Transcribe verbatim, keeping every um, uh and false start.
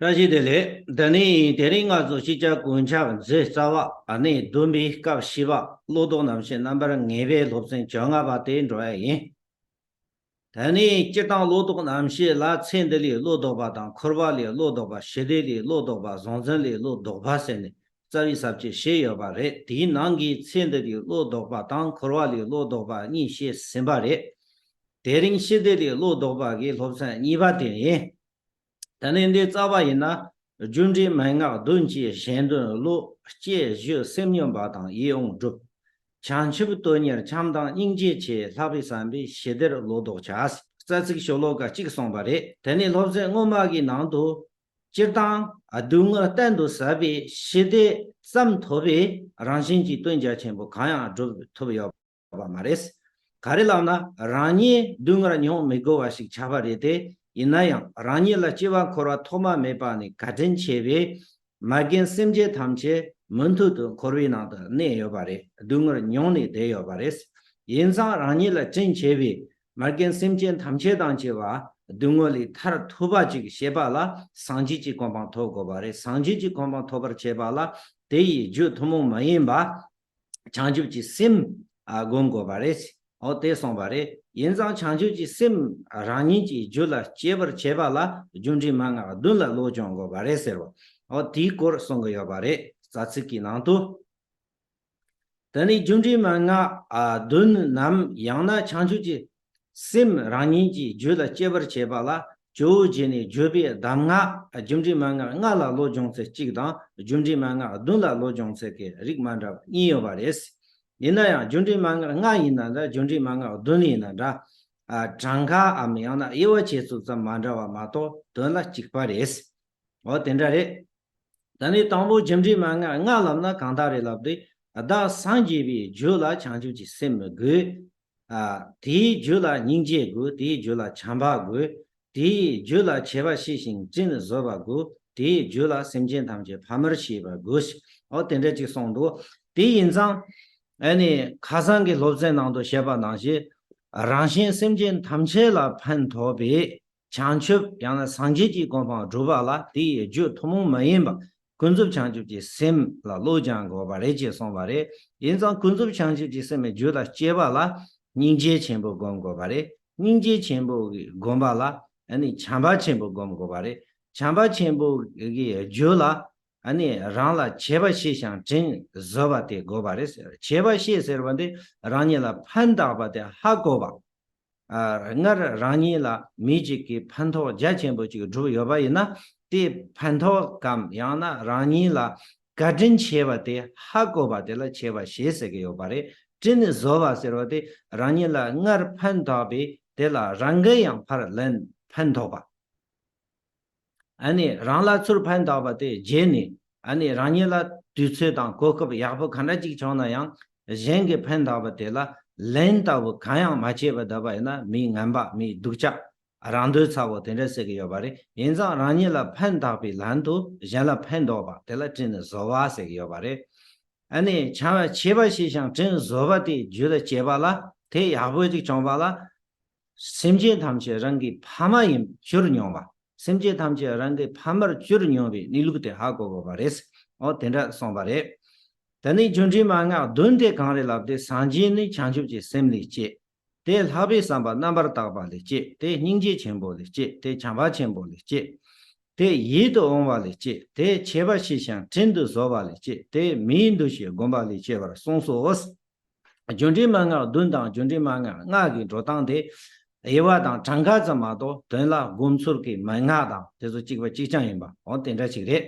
བཀྲ་ཤིས་བདེ་ལེགས། འདི་ནི་དེ་རིང་ང་ཚོ་ཤེས་བྱ་གོ་ཆ་མཛོད་རྩ་བ་ཨ་ནི་བདུན་པའི་སྐབས་བཞི་པ་བློ་ལྡོག་རྣམ་བཤད་རྣམ་པར་ངེས་པའི་སློབ་ཚན་བཅོ་ལྔ་པ་དེ་འགྲོ་ཡ་ཡིན། དེ་ནས་སྤྱིར་བཏང་བློ་ལྡོག་རྣམ་བཤད་ལ་ཚེ་འདི་ལས་བློ་ལྡོག་པ་དང་འཁོར་བ་ལས་བློ་ལྡོག་པ། ཞི་བདེ་ལས་བློ་ལྡོག་པ། གཟུང་འཛིན་ལས་བློ་ལྡོག་པ་ཟེར་ནས་རྩ་བའི་ས་བཅད་བཤད་ཡོད་པ་རེད། དེའི་ནང་གི་ཚེ་འདི་ལས་བློ་ལྡོག་པ་དང་འཁོར་བ་ལས་བློ་ལྡོག་པ་གཉིས་བཤད་ཟིན་པ་རེད། དེ་རིང་ཞི་བདེ་ལས་བློ་ལྡོག་པ་གི་སློབ་ཚན་གཉིས་པ་དེ་ཡིན། ད་ནི་འདི་རྩ་བ་ཡིན་ན། རྒྱུ་འབྲས་མན་ངག་བདུན་གྱི་གཞན་དོན་བློ། སྐྱེ་བཞི་སེམས་སྙོམས་པ་དང་ཡིད་འོང་སྒྲུབ། བྱང་ཆུབ་དོན་གཉེར་བྱམས་དང་སྙིང་རྗེ་ཆེ། ལྷག་པའི་བསམ་པས་ཞི་བདེར་བློ་ལྡོག་བྱ། རྩ་ཚིག་ཤོ་ལོ་ཀ་གཅིག་གསུངས་པ་རེད། དེ་ནི་སློབ་ཚན་སྔོན་མ་གི་ནང་དུ། སྤྱིར་བཏང་སྡུག་བསྔལ་གཏན་དུ་ཟད་པའི་ཞི་བདེ་ཙམ་ཐོབ་པའི་རང་བཞིན་གྱི་དོན་རྒྱ་ཆེན་པོ་གང་ཡང་སྒྲུབ་ཐུབ་ཡོད་པ་མ་རེད། ག་རེ་ལབ་ན། རང་ཉིད་སྡུག་བསྔལ་མྱོང་མི་དགོས་པ་ཞིག་ཆགས་པ་རེད་དེ། ཡིན་ན་ཡང་རང་ཉིད་ལ་སྐྱེ་བ་འཁོར་བ་ཐོག་མ་མེད་པ་ནས་བརྒྱ་བྱིན་ཆེ་བའི་མ་རྒན་སེམས་ཅན་ཐམས་ཅད་མུ་མཐུད་དུ་འཁོར་བའི་ནང་དུ་གནས་ཡོད་པ་རེད། སྡུག་བསྔལ་མྱོང་ནས་བསྡད་ཡོད་པ་རེད། ཡིན་ཙང་རང་ཉིད་ལ་དྲིན་ཆེ་བའི་མ་རྒན་སེམས་ཅན་ཐམས་ཅད་དང་བཅས་པ་སྡུག་བསྔལ་ལས་ཐར་ཐུབ་པ་ཅིག་བྱེད་པ་ལ་སངས་རྒྱས་ཀྱི་གོ་འཕང་ཐོབ་དགོས་པ་རེད། སངས་རྒྱས་ཀྱི་གོ་འཕང་ཐོབ་པར་བྱེད་པ་ལ་དེ་ཡི་རྒྱུ་ཐུན་མོང་མ་ཡིན་པ། བྱང་ཆུབ་ཀྱི་སེམས་ཨ་སྒོམ་དགོས་པ་རེད། འོ་དེ་གསུངས་པ་རེད། ཡིན་ཙང་བྱང་ཆུབ་ཀྱི་སེམས་རང་ཉིད་ཀྱི་རྒྱུད་ལ་སྐྱེ་བར་བྱེད་པ་ལ་རྒྱུ་འབྲས་མན་ངག་བདུན་ལ་བློ་སྦྱོང་དགོས་པ་རེད་ཟེར་བ། འོ་དེའི་སྐོར་གསུང་གི་ཡོད་པ་རེད། རྩ་ཚིག་གི་ནང་དུ། དེ་ནི་རྒྱུ་འབྲས་མན་ངག་ཨ་བདུན་ནམ་ཡང་ན་བྱང་ཆུབ་ཀྱི་སེམས་རང་ཉིད་ཀྱི་རྒྱུད་ལ་སྐྱེ་བར་བྱེད་པ་ལ་ཇོ་བོ་རྗེ་ནས་བརྗོད་པའི་གདམས་ངག་རྒྱུ་འབྲས་མན་ངག་ལྔ་ལ་བློ་སྦྱོང་ཚུལ་གཅིག་དང་རྒྱུ་འབྲས་མན་ངག་བདུན་ལ་བློ་སྦྱོང་ཚུལ་གྱི་རིགས་མ་འདྲ་བ་གཉིས་ཡོད་པ་རེད། ཡིན་ན་ཡང་རྒྱུ་འབྲས་མན་ངག་ལྔ་ཡིན་ན་འདྲ། རྒྱུ་འབྲས་མན་ངག་བདུན་ཡིན་ན་འདྲ། ཨ་གྲངས་ཀའམ་ཡང་ན་དབྱེ་བ་ཕྱེ་ཚུལ་ཙམ་མ་འདྲ་བ་མ་གཏོགས་དོན་ལ་གཅིག་པ་རེད། འོ་དེ་འདྲ་རེད། ད་ནི་དང་པོ་རྒྱུ་འབྲས་མན་ངག་ལྔ་ལབ་ན་གང་དག་རེད་ལབ་དུས། བདག་སངས་རྒྱས་པའི་རྒྱུད་ལ་བྱང་ཆུབ་ཀྱི་སེམས་དགོས། ཨ་དེའི་རྒྱུད་ལ་སྙིང་རྗེ་དགོས། དེའི་རྒྱུད་ལ་བྱམས་པ་དགོས། དེའི་རྒྱུད་ལ་ཆེ་བ་ཤེས་ཤིང་དྲིན་གཟོ་བ་དགོས། དེའི་རྒྱུད་ལ་སེམས་ཅན་ཐམས་ཅད་ཕམ་པར་བྱེད་པ་དགོས། འོ་དེ་འདྲ་ཅིག་གསུངས་འདུག་དེ་ཡིན་ཙང་ཨ་ནི་ཁ་སང་གི་སློབ་ཚན་ནང་དུ་བཤད་པ་ནང་བཞིན་རང་གཞན་སེམས་ཅན་ཐམས་ཅད་ལ་ཕན་ཐོགས་པའི་བྱང་ཆུབ་ཡང་ན་སངས་རྒྱས་ཀྱི་གོ་འཕང་སྒྲུབ་པ་ལ་དེ་ཡི་རྒྱུ་ཐུན་མོང་མ་ཡིན་པ་ཀུན་རྫོབ་བྱང་ཆུབ་ཀྱི་སེམས་ལ་བློ་སྦྱང་དགོས་པ་རེད་ཅེས་གསུངས་པ་རེད། ཡིན་ཙང་ཀུན་རྫོབ་བྱང་ཆུབ་ཀྱི་སེམས་རྒྱུད་ལ་སྐྱེ་བ་ལ་སྙིང་རྗེ་ཆེན་པོ་སྒོམ་དགོས་པ་རེད། སྙིང་རྗེ་ཆེན་པོ་གི་སྒོམ་པ་ལ་ཨ་ནི་བྱམས་པ་ཆེན་པོ་སྒོམ་དགོས་པ་རེད། བྱམས་པ་ཆེན་པོ་གི་རྒྱུད་ལ་ཨ་ནི་རང་ལ་ཆེ་བ་ཤེས་ཤིང་དྲིན་གཟོ་བ་དེ་དགོས་པ་རེད། ཆེ་བ་ཤེས་ཟེར་བ་འདི་རང་ཉིད་ལ་ཕན་བཏགས་པ་དེ་ཧ་གོ་བ། ཨ་སྔར་རང་ཉིད་ལ་མི་གཅིག་གིས་ཕན་ཐོགས་རྒྱ་ཆེན་པོ་ཅིག་བསྒྲུབས་ཡོད་པ་ཡིན་ན། དེ་ཕན་ཐོགས་གམ་ཡང་ན་རང་ཉིད་ལ་བཀའ་དྲིན་ཆེ་བ་དེ་ཧ་གོ་བ་དེ་ལ་ཆེ་བ་ཞེས་ཟེར་གྱི་ཡོད་པ་རེད། དྲིན་གཟོ་བ་ཟེར་བ་དེ་རང་ཉིད་ལ་སྔར་ཕན་ཐོགས་པའི་དེ་ལ་རང་གིས་ཡང་ཕར་ལན་ཕན་ཐོགས་པ། ཨ་ནི་རང་ལ་ཚུར་ཕན་ཐོགས་པ་དེ་བརྗེད་ནས། ཨ་ནི་རང་ཉིད་ལ་དུས་ཚོད་དང་གོ་སྐབས་ཡག་པོ་ག་འདྲ་ཅིག་བྱུང་ན་ཡང་གཞན་གྱི་ཕན་ཐོགས་པ་དེ་ལ་ལན་ལྟ་བུ་གང་ཡང་མ་བྱས་པ་བསྡད་པ་ཡིན་ན་མི་ངན་པ། མི་སྡུག་ཅག་རང་འདོད་ཚ་བོ་དེ་འདྲ་ཟེར་གྱི་ཡོད་པ་རེད། ཡིན་ཙང་རང་ཉིད་ལ་ཕན་བཏགས་པའི་ལན་དུ་གཞན་ལ་ཕན་འདོགས་པ་དེ་ལ་དྲིན་གཟོ་བ་ཟེར་གྱི་ཡོད་པ་རེད། ཨ་ནི་བྱམས་པ་ཆེ་བ་ཤེས་ཤིང་དྲིན་གཟོ་བ་དེ་རྒྱུད་ལ་སྐྱེས་པ་ལ་དེ་ཡག་པོ་ཅིག་བྱུང་བ་ལ། སེམས་ཅན་ཐམས་ཅད་རང་གི་ཕ་མ་ཡིན་གྱུར་མྱོང་བ། སེམས་ཅན་ཐམས་ཅད་རང་གི་ཕ་མར་གྱུར་མྱོང་བའི་གནས་ལུགས་དེ་ཧ་གོ་དགོས་པ་རེད། འོ་དེ་འདྲ་གསུངས་པ་རེད། ད་ནི་རྒྱུ་འབྲས་མན་ངག་བདུན་དེ་གང་རེད་ལབ་དུས། སངས་རྒྱས་ནི་བྱང་ཆུབ་ཀྱི་སེམས་ལས་སྐྱེས། དེ་ལྷག་པའི་བསམ་པ་རྣམ་པར་དག་པ་ལས་སྐྱེས། དེ་སྙིང་རྗེ་ཆེན་པོ་ལས་སྐྱེས། དེ་བྱམས་པ་ཆེན་པོ་ལས་སྐྱེས། དེ་ཡིད་དུ་འོང་བ་ལས་སྐྱེས། དེ་ཆེ་བ་ཤེས་ཤིང་དྲིན་དུ་གཟོ་བ་ལས་སྐྱེས། དེ་མིའི་འདུ་ཤེས་སྒོམ་པ་ལས་སྐྱེ་བར་གསུངས་སོ། རྒྱུ་འབྲས་མན་ངག་བདུན་དང་རྒྱུ་འབྲས་མན་ངག་ལྔ་གི་འགྲོ་སྟངས་དེ། དབྱེ་བ་དང་གྲངས་ཀ་ཙམ་མ་གཏོགས་དོན་ལ་སྒོམ་ཚུལ་གྱི་མན་ངག་དང་དེ་ཚོ་གཅིག་པ་གཅིག་རྐྱང་ཡིན་པ། འོ་དེ་འདྲ་ཞིག་རེད།